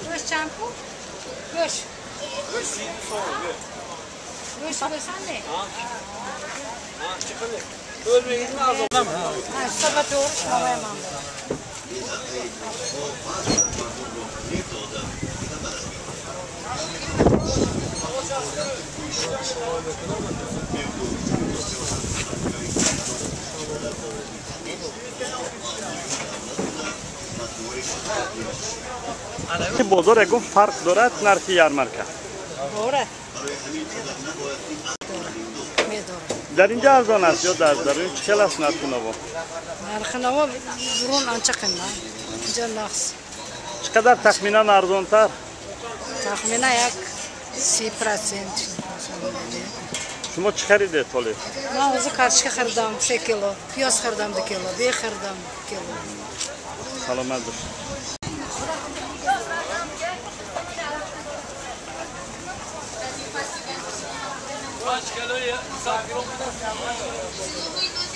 Göş çampu? Göş. Göş gösen ne? Sabah doğru şamaya mandı. Бозор ягон фарқ дорад нархи ярмарка? Дорад. Дар инҷа арзон аст ё дар дарун чӣ хел аст нархи наво? Нархи наво бурун анча қимат, инҷа нақс. Чӣ қадар тахминан арзонтар? Тахминан як 30%. Шумо чӣ харидед ҳоле? Ман ҳозир картошка харидам 3 кило, пиёз харидам 2 кило, бе харидам 2 кило. Саломат бошед.